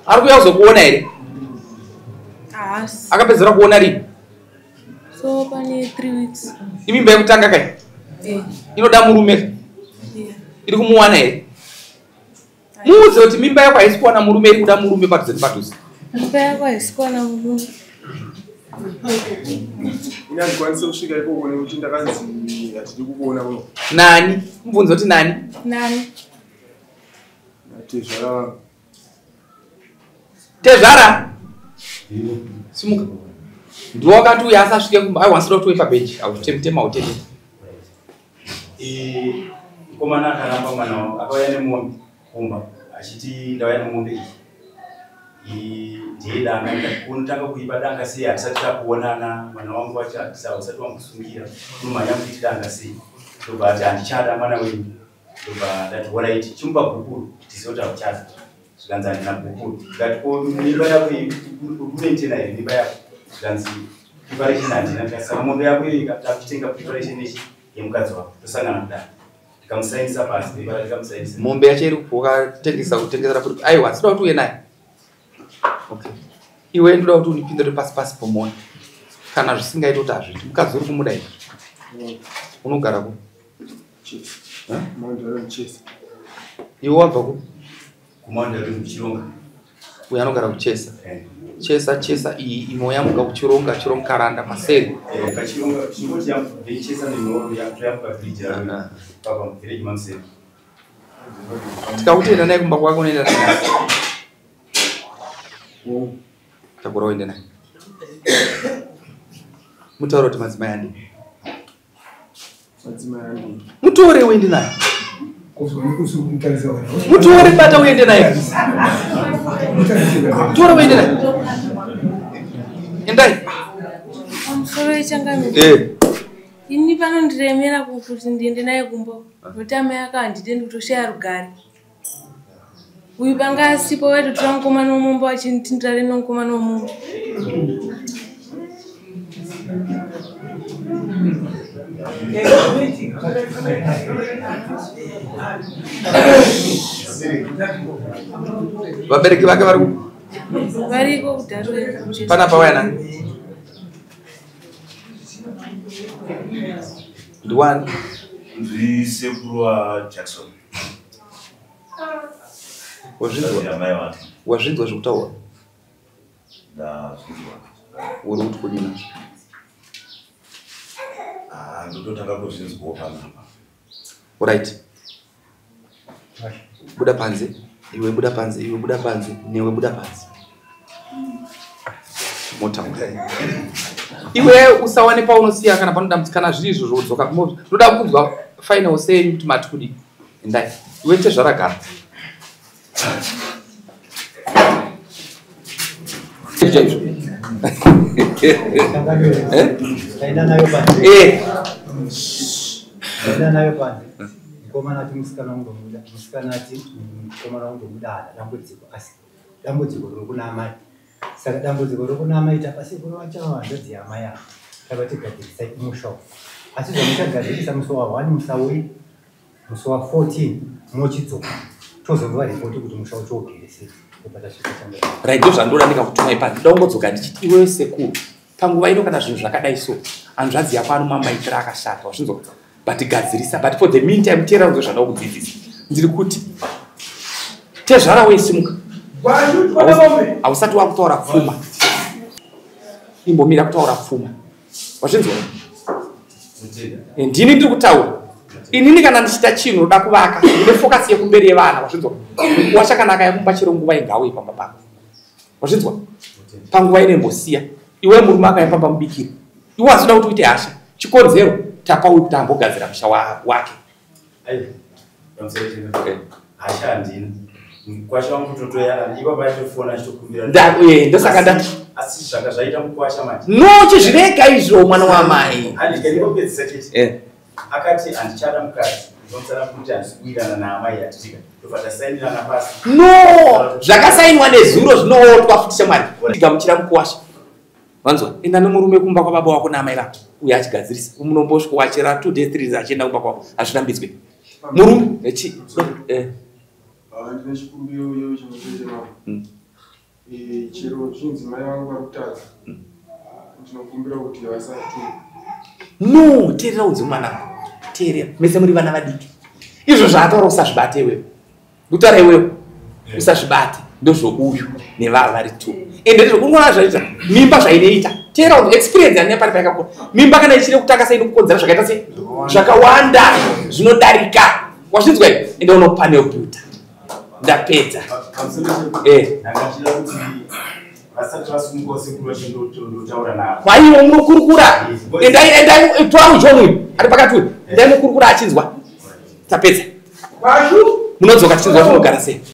Ari kuuya kuzokuona here? Haasi. Akapedzera kuona rini? So pane 3 weeks. Imimba yekutanga kai? Eh. Inoda murume. Eh. Iri kumuwana here? Muudze kuti mimba yako haisi kuwana murume, iri kuda murume padhuze nepadhuze. Mimba yako haisi kuwana murume. Ini handikwanisi kusvika ikoko nekuti ndakanzi hatidi kukuona kuno. Nani? Mubvunze kuti nani? Nani? Natezvara vangu. Tezvara. Simuka. Ndiwe wakati uya asasvike kumba. Aiwa, asida kuti uye pabhenji. Hautemutema hautenderi. Mukomana akaramba mwana wangu, akauya nemombe kumba achiti ndauya nemombe iyi ndiye danga. Ndikati unotanga kuipa danga sei hatisati takuonana, mwana wangu wacho usati wamusungira, unomhanya kuiti danga sei? Ndobva ati handichada mwana wenyu. Ndobva ndati horaiti chimupa gupuro tizive kuti hauchada. Zvikanzi handina gupuro. Ndikati ko mimba yako iyi uri kumaintaina here mimba yako? Zvikanzi preparation handina. Ndikati saka mombe yako iyo takuchitenga preparation yechi yemukadzi wako, tosangana kudai. Ndikamusainisa pasi pepa, ndikamusainisa. Mombe yacho iri wakatengesa kutengesera kuri? Aiwa, sida kuti uye naye. Okay. Iwe ndoda kuti undipindure pasi pasi pomona. Kana zvisingaiti kuti hazviiti. Mukadzi uri kumuda here? Unogara ku? Mount Vernon Chesa. Iwe wabva ku? KuMount Vernon kuChironga. Uyo anogara kuChesa. Chesa Chesa iyi imwe yamuka kuChironga, Chironkaranda maseri. Pachironga chingoti yaichesa nenhoro toyambuka bridge papa muvillage mamuseri. Tikakuti enda naye kumba kwako, unoenda naye? Takura uende naye. Mutaure kuti madzimai andi. Madzimai andi. Mutore uende naye. Mutore, bata uende naye. Tora uende naye. Endai. Pamusoro yechangamiro. Eh. Ini panondiremera kuti ndiende naye kumba. Nokuti amai aka handitendi kutoshaya rugare. Uyu panga asipo vaitotora mukomana womumba vachinditindira nomukomana womumba. Vabereki vake vari ku? Variko kudhara. Panapa waya nani? Ndiwani? Ndisekuru waJackson. Wazvinzwa? Amai vake. Wazvinzwa zvekutaura? Ndazvinzwa. Uri kuti kudini nazvo? Ah, ndototanga kuzvinzwawo panapa. Alright. Buda panze, iwe buda panze, iwe buda panze, newe buda panze. Motaura. Iwe usawane paunosiya kana panoda kana zviri izvo zvodzoka. Ndoda kunzwa final say kuti mati kudii. Endai. Iwe tezvaragara. Chaizvo. Eh? Taenda nayo panze. Eh. Taenda nayo panze. Mukomana ati musikana wangu ndomuda. Musikana ati mukomana wangu ndomuda haana dambudziko, asi dambudziko riri kuna amai. Saka dambudziko riri kuna amai tapasekuru vacho hanzvadzi yamai ava. Tavatigadzirisai musha uyu. Asi zvamuchagadzirisa musi wa1 musauyi, musi wa14 mochidzoka. Tozonzwa ripoti kuti musha wacho ugere sei. Ndobva tasvika changa. Right, ndo zvandoda ndikakutumai pano. Ndoda kungodzoka ndichiti iwewe sekuru, panguva ino kana zvinhu zvakadai so, hanzvadzi yako anomamaitira akashata, wazvinzwa? But gadzirisa, but for the meantime teera unzwe zvandoda kudzidzisa. Ndiri kuti tezvara wesimuka. Hausati wakutaura pfuma. Imbomira kutaura pfuma. Wazvinzwa? Ndini ndiri kutaura. Inini kana ndichiita chinhu ndoda kuvaka, ndine focus yekumberi yevana, wazvinzwa? Wachakanaka yakumba chero nguva ingauye pamba pako. Wazvinzwa? Panguva ino imbosiya. Iwe murume akauya pamba mubikiri. Iwe hazvida kuti uite hasha. Chikonzero tapa uyu kuti ambogadzira musha wake. Aiwa, pamusoro chena. Hasha handina. Mukwasha wangu totoyana, ipapo aitofona achitokumbira. Ndosaka Asi zvanga zvaita mukwasha manje. No, chizvirega izvo mwana wamai. Handika ndingopedzisa chete. Eh. Akati handichada mukadzi. Ndinomusana kuti handisi kuwirirana naamai hatitika. Ndobva tasainirana pasi. No, zvakasainwa nezuro zvinootwa futi shamwari. Gamuchira mukuwasha. Wanzwa? Enda nemurume kumba kwababa wako naamai vako. Uye achigadzirisa. Munombosvika wachera 2 days 3 days achienda kumba kwako. Hazvirambidzwe. Murume echi eh. Ah, ndine chikumbiro iyo chimwe chete mama. Chero zvinzi mai vangu vari kutadza, ah, ndinokumbira kuti vasatuma. No, teerera udzi mwanangu, teerera. Mese muri vana vadiki. Izvo zvaataura usazvibate iwewe. Ndikutaura iwewe usazvibate. Ndozvouyu nevava vari two. Ende ndizvo unoona zvaita mimba zvainoita. Teerera udzi, experience yandine pari paikakura. Mimba kana ichiri kutanga sei inokukonzera zvakaita sei zvakawanda zvinodarika. Wazvinzwa here? Ende unopanel builder. Ndapedza. Ndanga ndichida kuti vasati vasumukawo sekuru vachindotaura navo. Kwaiwo munokurukura. Endai, endai, tora uJohn uyu ari pakati uyu. Endai mukurukura achinzwa. Tapedza. Munodzoka tichinzwa kuti munogara sei.